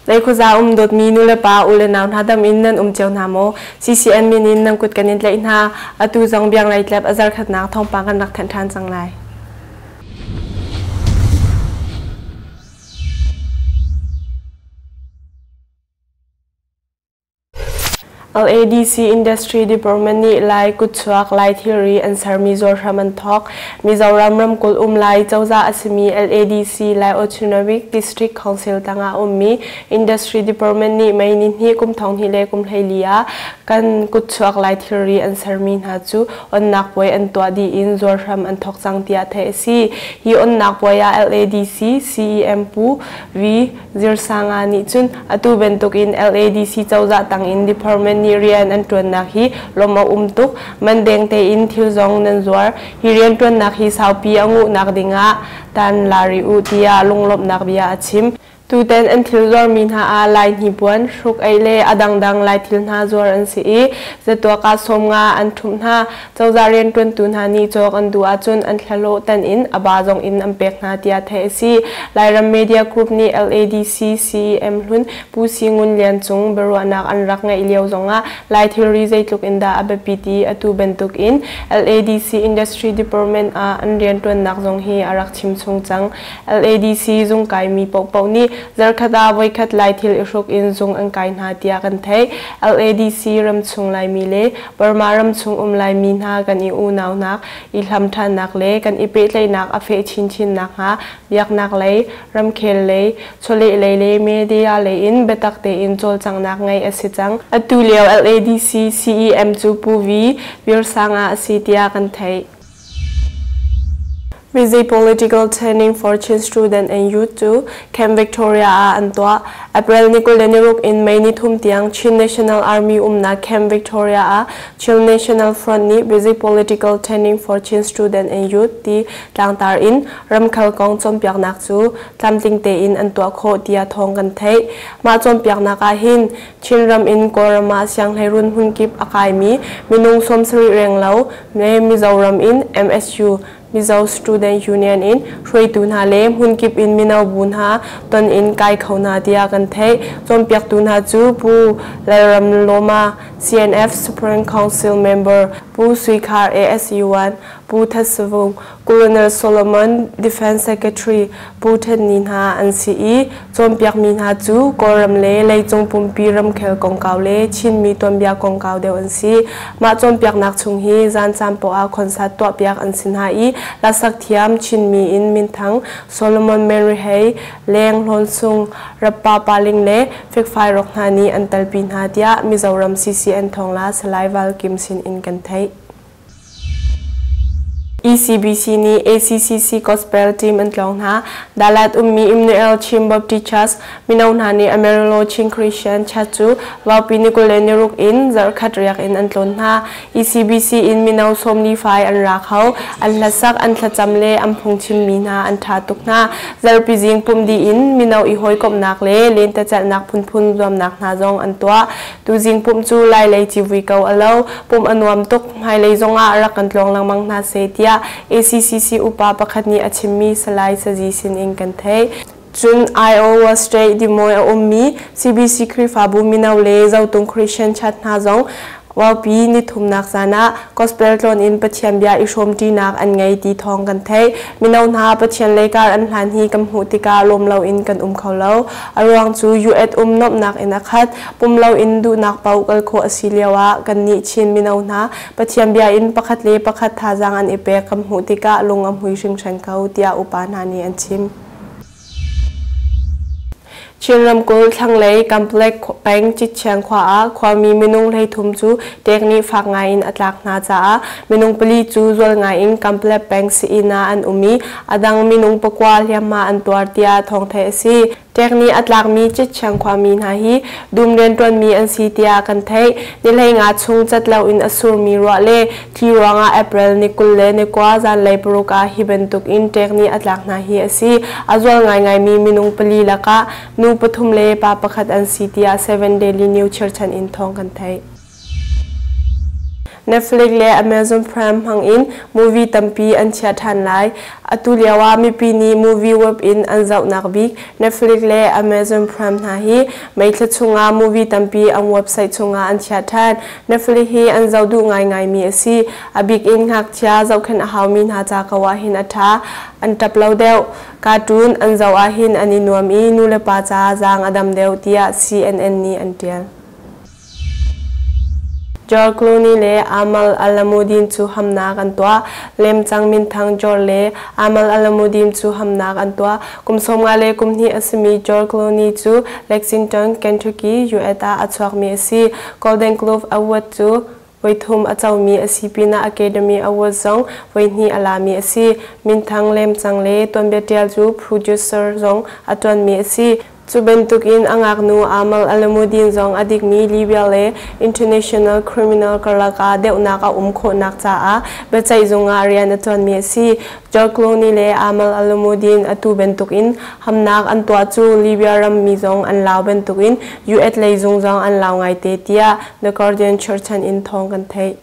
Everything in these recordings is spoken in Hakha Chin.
Leikhuaza um dawtmi nulepa u le nau hna dam in nan um cio hna maw? CCN min in nan kut kan in tlaih hna. Atu zong bianglei tlep a zarkhatnak thawngpang kan rak thanh ṭhan cang lai. LADC Industry Department nih Lai kutchuak Lai thilri an sermi zuarhram an thawk. Mizoram ramkulh um Lai cozah a simi LADC Lai Autonomic District Council tangah a ummi Industry Department nih May ni hnih kum thong hnih le kum 14 ah kan kutchuak Lai thilri an sermi hna cu onnak puai an tuah dih in zuarhram an thawk cang tiah theih a si. Hi onnak puai ah LADC CEM Pu V. Zirsanga nih cun atu bantukin LADC cozah tangin department nih rian an ṭuannak hi lawm a um tuk. Man deng tein thil zong nan zuar. Hi rianṭuannak hi saupi a nguhnak dingah tan la rih u tiah lunglawmhnak bia a chim. Tutan an thil zuarmi hna ah Lai hnipuan, hruk-eih le a dangdang Lai thil hna zuar an si i zatuak ah 50 an ṭhumh hna. Cozah rianṭuantu hna nih cawk an duh ahcun an thlahlawh tan in a ba zong in an pek hna tiah theih a si. Lairam Media Group nih LADC CEM hlun Pu Si Ngun Lian Cung biaruahnak an rak ngeih lio zongah Lai thilri zeitluk in dah a biapit i atu bantuk in LADC Industry Department ah an rianṭuannak zong hi a rak chim chung cang. LADC zung kaimi paohpaoh nih zarkhat ah voikhat Lai thil i hruk in zung an kai hna tiah kan theih. LADC ramchung Laimi le Burma ramchung um Laimi hna kan i unaunak, i hlam ṭhannak le kan i pehtlaihnak a feh chinchin nakhnga biaknak lei, ramkhel lei, chawleh lei le media lei in biatak tein cawlcanghnak ngeih a si cang. Atu lio LADC CEM cu Pu V. Virsanga a si tiah kan theih. Busy political training for Chin student and youth cu Camp Victoria ah an tuah. April ni 26 in May ni thum tiang Chin National Army umnak Camp Victoria ah Chin National Front nih Busy political training for Chin student and youth ti tlangtar in ramkhel kong cawnpiaknak cu tlamtling tein an tuah khawh tiah thawng kan theih. Mah cawnpiaknak ah hin Chinram in Kawlram ah sianghleirun hmunkip a kaimi minung 70 renglo Mizoram in MSU Mizo Student Union in hruaitu hna le hmunkip in mino bu hna ton in kai kho hna tiah kan theih. Cawnpiaktu hna cu Pu Lalram Lawma, CNF Supreme Council member, Pu Sui Khar ASU1, Pu That Savung, Colonel Solomon Defense Secretary, Pu Thet Ni hna an si i cawnpiakmi hna cu Kawlram le leicung pumpi ramkhel kongkau le Chinmi tuanbia kongkau deuh an si. Mah cawnpiaknak chung hi zan caan poah ah concert tuahpiak an si hna i hlasak thiam Chinmi in minthang Solomon Mary Hei, Leng Hlawn Sung, Rappa Paling le Fikfai Rok hna nih an telpi hna tiah Mizoram CCN thawngla Salai Val Kim sin in kan theih. ECBC nih ACCC Gospel Team an tlawng hna. Dalat ummi Immanuel Chin Baptist Church mino hna nih Amarillo Chin Christian Church cu vaupi ni 26 in zarhkhat riak in an tlawn hna. ECBC in mino 45 fai an ra kho. An hlasak, an thlacam le an phungchimmi hna an ṭha tuk hna. Zarhpi zing pumh dih in mino i hawikomhnak le lentecelhnak phunphun zuamnak hna zong an tuah. Tuzing pumh cu Lailei civui ko a lo. Pumh a nuam tuk. Hmailei zongah rak kan tlawng lengmang hna seh tiah ACCC upa pakhat nih a chimmi Salai Sazi sinin kan theih. Cun Iowa State Des Moines a ummi CBC Khrihfabu mino le Zotung Christian Church hna zong Vaupi nithumnak zan ah gospel tlawn in Pathian bia i hrawmṭinak an ngei ti thawng kan theih. Mino hna Pathian lei kar an hlan hi kan hmuh tikah lawm loin kan um kho lo. A ruang cu US um nuamhnak in a khat. Pum loin duhnak paoh kal khawh a si lioah kannih Chin mino hna Pathian bia in pakhat le pakhat thazaang an i pek kan hmuh tikah lung a hmui hringhran ko tiah upa hna nih an chim. Chin ramkulh thlanglei Kamplek peng Citchiang khua ah khuami minung 33 cu tek nih fak ngai in a tlak hna caah minung pali cu zual ngai in Kamplek peng sii-inn ah an um i a dang minung pakua hliamhma an tuar tiah thawng theih a si. Tek nih a tlakmi Citchiang khuami hna hi dum rianṭuanmi an si tiah kan theih. Ni 15 chung cat loin a surmi ruah le thli ruangah April ni 29 zanlei 6 ah hi bantuk in ṭek nih a tlak hna hi a si. A zual ngaingaimi minung pali lakah nu pathum le pa pakhat an si tiah Seven Daily News chirchan in thawng kan theih. Netflix le Amazon Prime hmang in movie tampi an chiah ṭhan lai. Atu lio ah mipi nih movie web in an zohnak bik Netflix le Amazon Prime hna hi May thla chungah movie tampi an website chungah an chiah ṭhan. Netflix hi an zoh duh ngaingaimi a si. A bik in ngakchia zohkhenh a haumi hna ca ko ahhin a ṭha. An ṭap lo deuh. Cartoon an zoh ahhin an i nuam i nulepa ca zaang a dam deuh tiah CNN nih an ṭial. George Clooney le Amal Alamuddin cu hamnak an tuah. Lemcang minthang George le Amal Alamuddin cu hamnak an tuah. Kum 50 le kum hnih a simi George Clooney cu Lexington, Kentucky, US ah a chuakmi a si. Golden Globe Award cu voithum a comi a si pinah Academy Award zong voihnih a lami a si. Minthang lemcang le tuanbia ṭial cu producer zong a ṭuanmi a si. Cu bantukin a ngaknu Amal Alamuddin zong a dikmi Libya le international criminal karlak ah deuhnak a um khawhnak caah biaceihzung ah rian a ṭuanmi a si. George Clooney le Amal Alamuddin atu bantukin hamnak an tuah cu Libya rammi zong an lau bantukin US lei zung zong an lau ngaite tiah The Guardian cherhchan in thawng kan theih.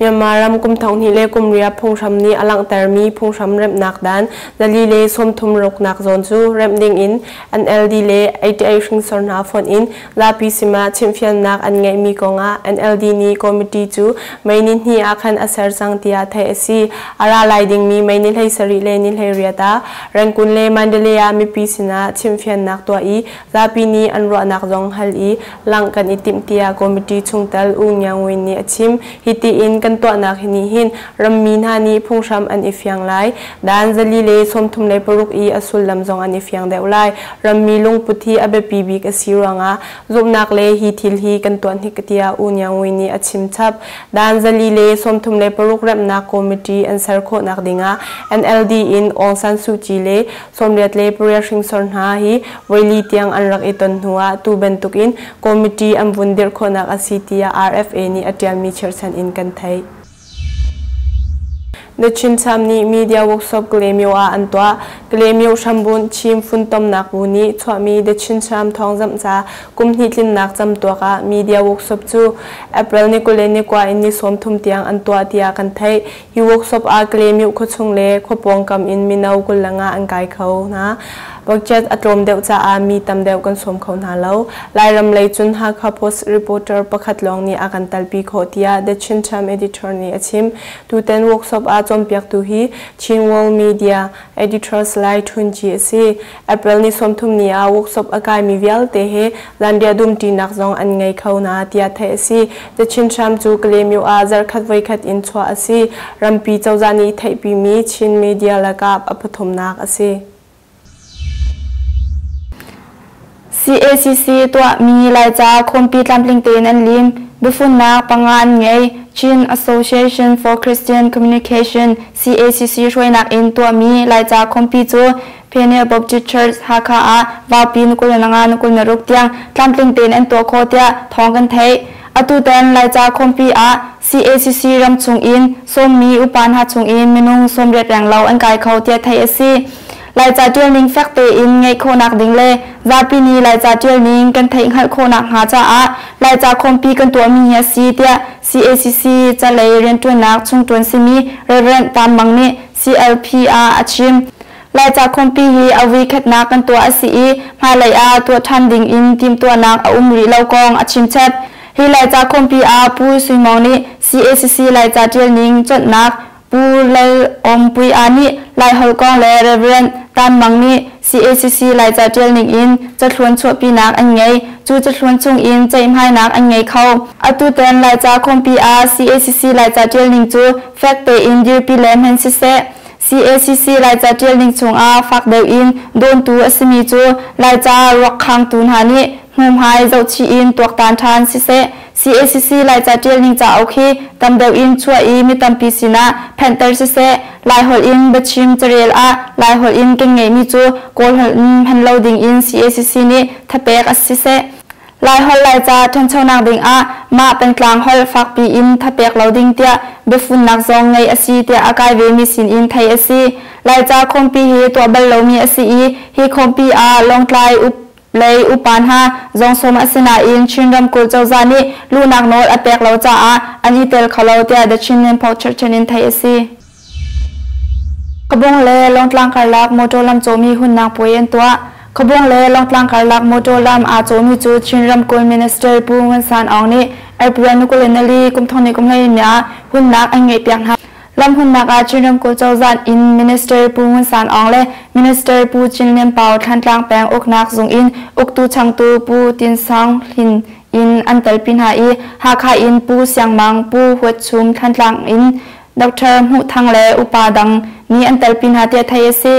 Myanmar ram kum 2008 phunghram nih a langhtermi phunghram remhnak dan 436 nak zawn cu remh dingin NLD le 88 hringsor hna fonh in zapi sinah chimhfiannak an ngeihmi kongah NLD nih committee cu May ni hnih ah khan a ser cang tiah theih a si. A ra lai dingmi May ni 17 le ni 18 ah Rangoon le Mandalay ah mipi sinah chimhfiannak tuah i zapi nih an ruahnak zong hal i langh kan i timh tiah committee chungtel U Ngia Win nih a chim. Hiti in kan tuahnak hi nih hin rammi hna nih phunghram an i fiang lai. Dan 436 i a sullam zong an i fiang deuh lai. Rammi lungput hi a biapi bik a si ruangah zumhnak le hi thil hi kan tuah hnik tiah U Ngia Win nih a chim chap. Dan 436 remhnak committee an ser khawhnak dingah NLD in Aung San Suu Kyi le 88 hringsor hna hi voili tiang an rak i ton hnuah tu bantukin committee an vun dirh khawhnak a si tiah RFA nih a ṭialmi chirhchan in kan theih. The Chin Cham nih Media Workshop Kalaymyo ah an tuah. Kalaymyo hrambunh Chin Funtomnak Bu nih chuahmi The Chin Cham thawngzamh ca kum hnih tlinnak camtuak ah Media Workshop cu April ni 29 in ni 30 tiang an tuah tiah kan theih. Hi workshop ah Kalaymyo khuachung le khua pawngkam in mino 25 an kai kho hna. Budget a tlawm deuh caah mi tam deuh kan sawm kho hna lo. Lairam lei cun Hakha Post reporter pakhat lawng nih a kan talpi khawh tiah The Chin Times editor nih a chim. Tutan workshop ah cawnpiaktu hi Chin World Media editor Salai Htun Ci a si. April ni 30 ni ah workshop a kaimi vialte he zanriah dumṭinak zong an ngei kho hna tiah theih a si. The Chin Hram cu Kalaymyo ah zarhkhat voikhat in chuah a si. Rampi cozah nih theihpimi Chin media lakah a pathumnak a si. CACC tuahmi Laica khawmpi tlamtling tein an lim. Biafunnak panga an ngei. Chin Association for Christian Communication CACC hruainak in tuahmi Laica khawmpi cu Pioneer Baptist Church Hakha ah vaupi ni 25 ni 26 tiang tlamtling tein an tuah khawh tiah thawng kan theih. Atutan Laica khawmpi ah CACC ram chung in sawmmi upa hna chung in minung 80 renglo an kai kho tiah theih a si. Laica ṭialning fek tein ngeih khawhnak ding le zapi nih Laica ṭialning kan theih hngalh khawhnak hnga caah Laica khawmpi kan tuahmi hi a si tiah CACC calei rianṭuannak chungṭuan simi Rev. Tam Mang nih CLP ah a chim. Laica khawmpi hi a vui khatnak kan tuah a si i hmailei ah tuah ṭhan ding in timhtuahnak a um rih lo kong a chimchap. Hi Laica khawmpi ah Pu Sui Mawng nih CACC Laica ṭialning cawnhnak Pu Lal Awm Pui A nih Laiholh kong le Rev. Tan Mang nih CACC Laica ṭialning in cathluan chuahpinak an ngei. Cu cathluan chung in ceihmainak an ngei kho. Atutan Laica khawmpi ah CACC Laica ṭialning cu fek tein dirpi le hman siseh, CACC Laica ṭialning chungah fak deuh in dawntu a simi cu Laica ruakkhangtu hna nih hnuhmai zohchih in tuaktan ṭhan siseh, CACC Laica ṭialning cauk hi tam deuh in chuah i mi tampi sinah phenhter siseh, Laiholh in biachim carel ah Laiholh in kan ngeihmi cu Kawlholh in hman lo dingin CACC nih thapek a siseh, Laiholh Laica ṭhanchonak dingah mah pengtlang holh fakpi in thapek lo ding tiah biafunnak zong ngeih a si tiah a kai vemi sinin theih a si. Laica khawmpi hi tuah bal lomi a si i hi khawmpi ah Lawngtlai up Lei upa hna zong sawm a si nain Chin ramkulh cozah nih luhnak nawl a pek lo caah an i tel kho lo tiah The Chinland Post cherhchan in theih a si. Khuabung le Lawngtlang karlak motor lam cawhmi hunnak puai an tuah. Khuabung le Lawngtlang karlak motor lam aa cawhmi cu Chin ramkulh Minister Pu Ngun San Aung nih April ni 24 kum thong ni kum 12 ah hunnak an ngeihpiak hna. Lam hunnak ah Chin ramkulh cozah in Minister Pu Ngun San Aung le Minister Pu Cin Lian Pau Thlantlang peng uknak zung in uktu changtu Pu Tin Sang Hlin in an telpi hna i Hakha in Pu Siang Mang, Pu Huat Chum Thlantlang in Dr. Hmuh Thang le upa dang nih an telpi hna tiah theih a si.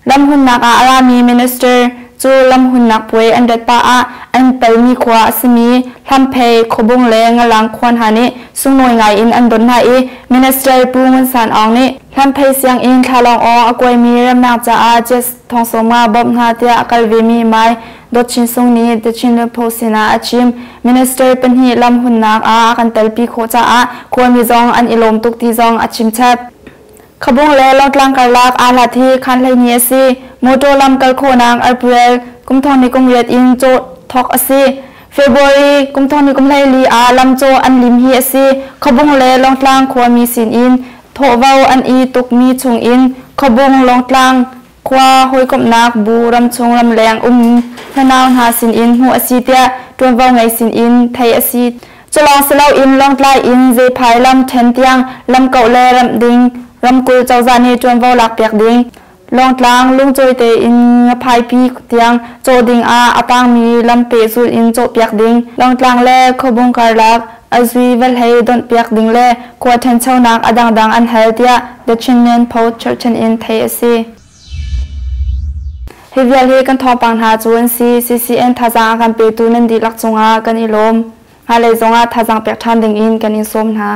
Lam hunnak ah a rami minister cu lam hunnak puai an rat pah ah an palmi khua a simi Hlamphei, Khuabung le Ngalang khua hna nih sunglawi ngai in an don hna i Minister Pu Ngun San Aung nih Hlamphei sianginn thlalawng aw a kuaimi remnak caah Jess Thawng Sawm nga bawmh hna tiah a kal vemi Mai Dawt Chin Sung nih The Chinland Post sinah a chim. Minister pahnih lam hunnak ah a kan telpi khawh caah khuami zong an i lawm tuk ti zong a chim chap. Khabung le Lawngtlang karlak aa hlat hi khaan 12 a si. Motor lam kal khawhnak April kum thong ni kum riat in cawh thawk a si. February kum thong ni kum 14 ah lam cawh an lim hi a si. Khabung le Lawngtlang khuami sinin thawhvo an i tukmi chungin Khabung Lawngtlang khua hawikomhnak bu ramchung ramleng um fanau hna sinin hmuh a si tiah ṭuanvo ngei sinin theih a si. Culawng si loin Lawngtlai in Zephai lam ṭhen tiang lamkoh le ramh ding, ramkulh cozah nih ṭuanvo lakpiak ding, Lawngtlang lungcawi tein ngaphaipi tiang cawh ding ah a tangmi lam pehzulh in cawhpiak ding, Lawngtlang le Khuabung karlak azui vahlei donhpiak ding le khua ṭhanchonak a dangdang an hal tiah The Chinland Post cherhchan in theih a si. Hi vial hi kan thawngpang hna cu an si. CCN thazaang a kan petu nan dihlak cungah kan i lawm. Hmailei zongah thazaang pek ṭhan dingin kan in sawm hna.